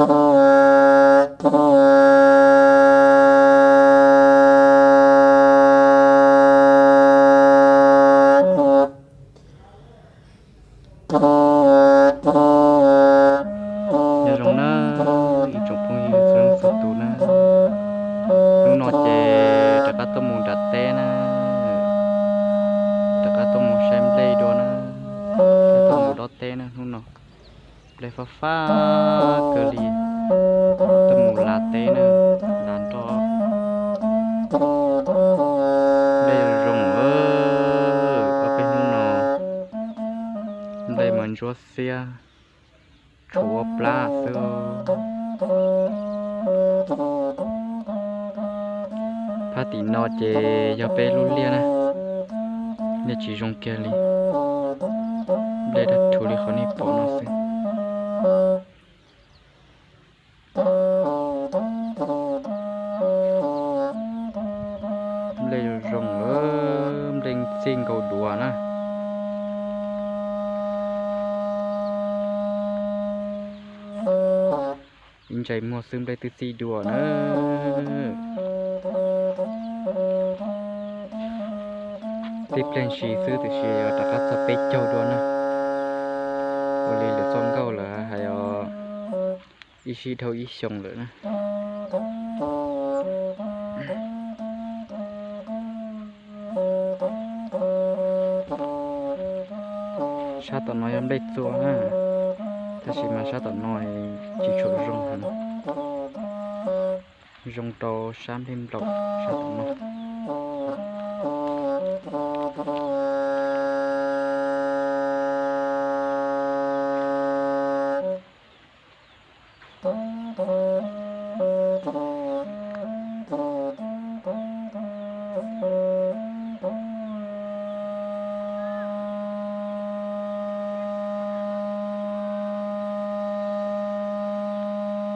Nyob zoo na ib tsoom phooj ywg txhua leej txhua tus na, hnub no ces rov qab tuaj mus nram teb na, rov qab tuaj mus saib nplej dua na, saib tuaj mus dob teb na hnub no. Nplej fab fab kawg li, tuaj mus lav teb na, lav nroj. Nplej zoo, ob peb hnub no nplej mas ntsuab xiab, tshuav ua plab xwb. Phab tim no ces yog peb lub liaj na, liaj tsis zoo kiag li, nplej dab rhuv li qhov nej pom no xwb. Nplej zoo, nplej txij nkaus duav na. Ib ntsais muag xwb nplej twb txij dua na. Tib pliag ntsis xwb tiam sis yuav rov qab txog peb caug dua na. Ua li lawv txoj nkauj lawv hais os, ib sij dhau ib xyoos lawm na. Sab tom no yog nplej txua na, tab sis mas sab tom no tsis tshua zoo heev, zoo rau sab nplej nplaum sab tom no.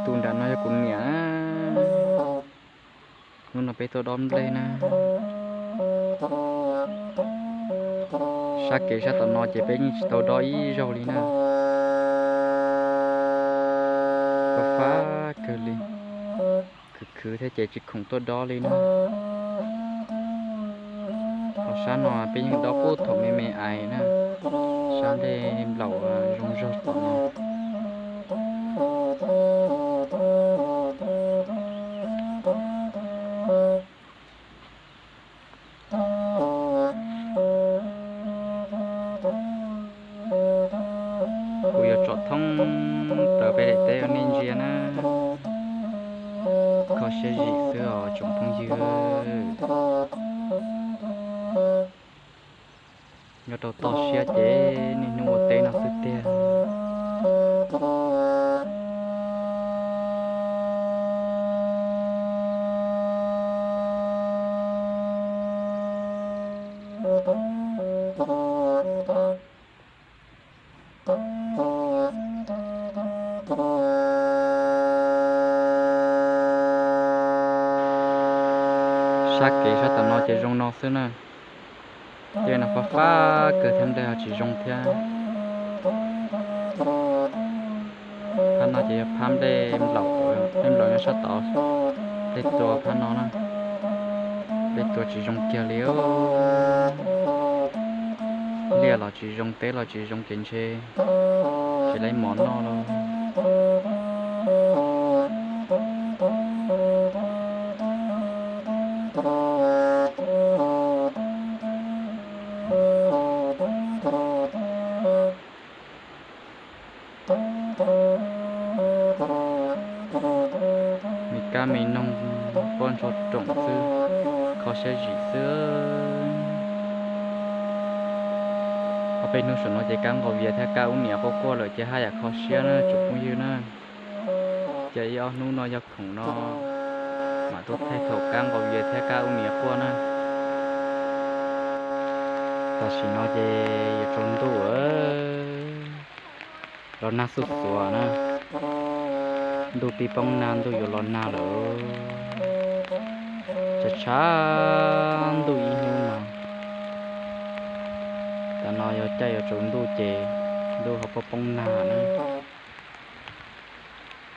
Tus nram no yog kuv niam. Hnub no peb tuaj dob nplej na. Sab kev sab tom no ces peb yeej tsis tau dob ib zaug li na. Fab fab kawg li, khwv khwv thiab ces tsis khoom tuaj dob li na. Ho sab no peb yeej dob puag thaum me me ais na, sab nplej nplaum zoo zog tom no. Kuv yuav tsom thoob plaws peb daim teb rau nej ntsia na. Kho siab zim xwb os tsoom phooj ywg. Nyob rau toj siab ces niaj hnub ua teb no xwb tiag. Sab kev sab tom no ces zoo no xwb na. Tej no fab fab kawg thiab nplej ho tsis zoo thiab. Phab no ces yog phab nplej nplaum, nplej nplaum nyob sab tod, nplej txua phab no na. Nplej txua tsis zoo kiag li. Liaj los tsis zoo, teb los tsis zoo ces ntshe tsis laib mov noj lauj. Me kab me noog, pob ntshua room xwb, kho siab zim xwb. Ob peb hnub saum no ces kab nqos vias thiab kab ub niam quaj quaj lawm ces haj yam kho siab na tsoom phooj ywg na. Ces ib ob hnub no yog khoom no mam tuaj thaij thaum kab nqos vias thiab kab ub niam quaj na. Tam sim no ces yuav tsaus ntuj, los nag xuj xuav na. Ntuj pib poob nag, ntuj yuav los nag lawm. Tshav tshav ntuj ib hnub no. Tam no yog caij yuav tsaus ntuj ces ntuj ho poob poob nag na.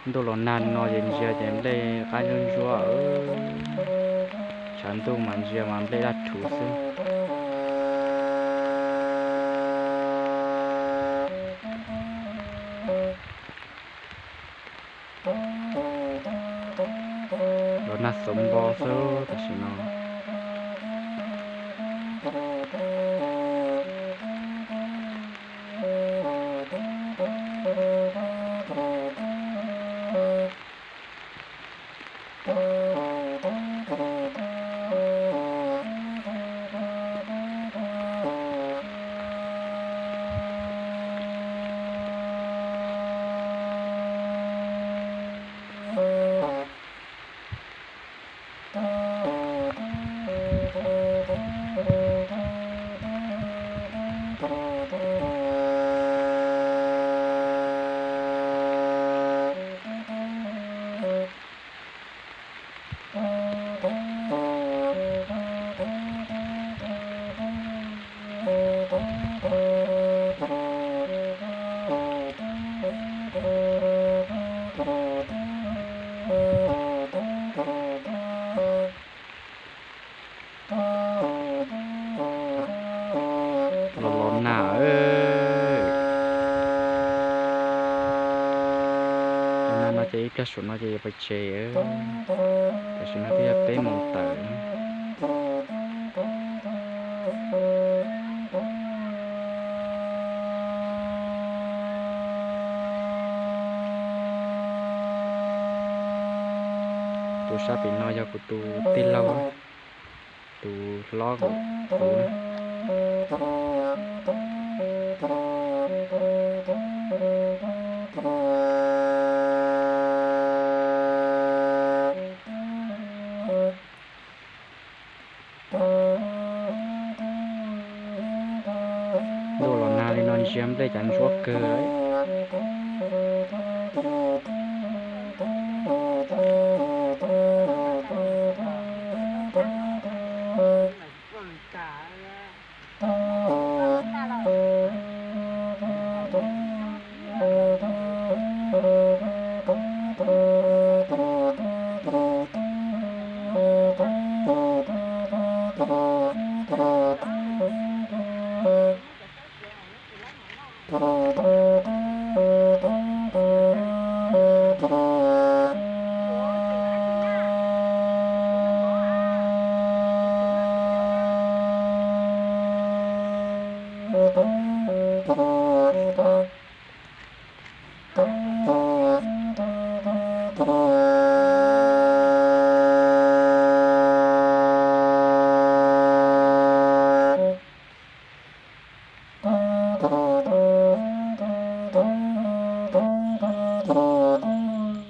Ntuj los nag no ces ntsia ces nplej qab ntsuab ntsuab, tshav ntuj mas ntsia mas nplej daj rhuv xwb. Los nag xauv npo xwb tam sim no. Los los nag, cov nag no ces ib pliag saum no ces yuav pais tsev. Tam sim no twb yog peb moos tawm. Tus sab pem no yog kuv tus tij laug, tus hlob kuv. Ntuj los nag li no ntsia nplej cas ntsuab kawg.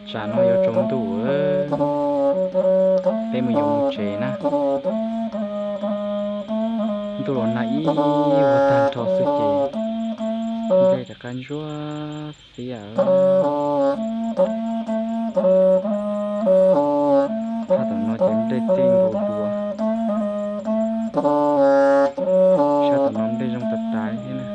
Tsam no yuav tsaus ntuj, peb mus yuav mus tsev na. Ntuj los nag ib vuag tag nrho xwb ces nplej rov qab ntsuab xiab. Sab tom no ces nplej txij nkaus dua. Sab tom no nplej zoo tas tas thiab na.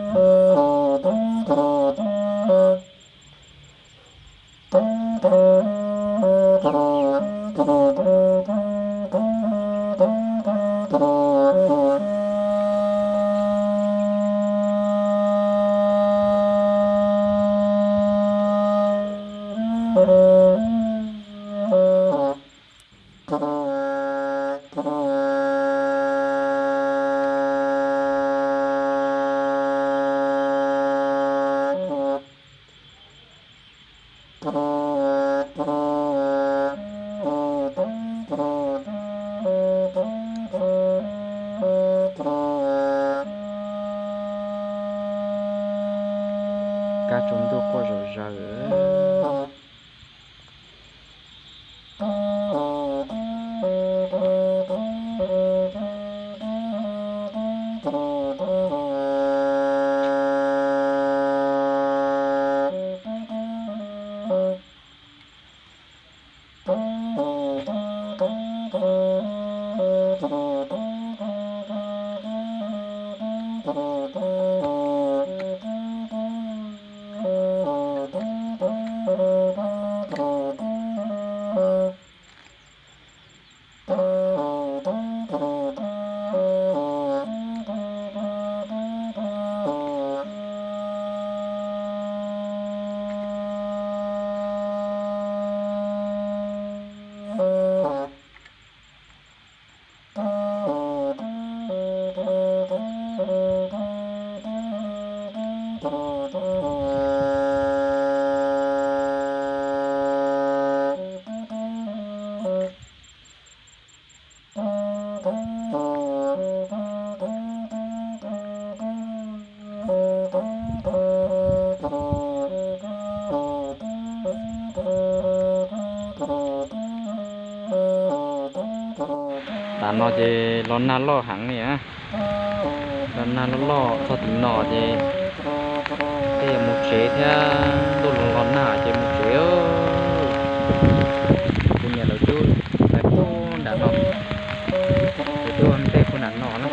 Kab tsaus ntuj quaj zom zaws. Tam no ces los nag loj heev li na. Los nag loj loj txog tim no ces tej yuav mus tsev thiab, ntuj los los nag ces mus tsev. Kuv niam lawv twb nte puag nram no, lawv twb ua ntej puag nram no na,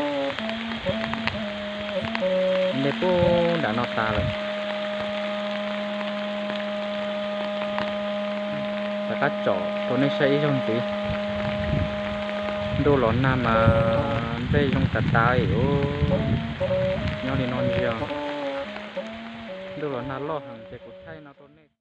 nte puag nram no tas lawm. Rov qab tsom rau nej saib ib zaug ntxiv. Ntuj los nag mas nplej zoo tas tas li os. Nyob li no ntsia, ntuj los nag loj heev ces kuv thaij no rau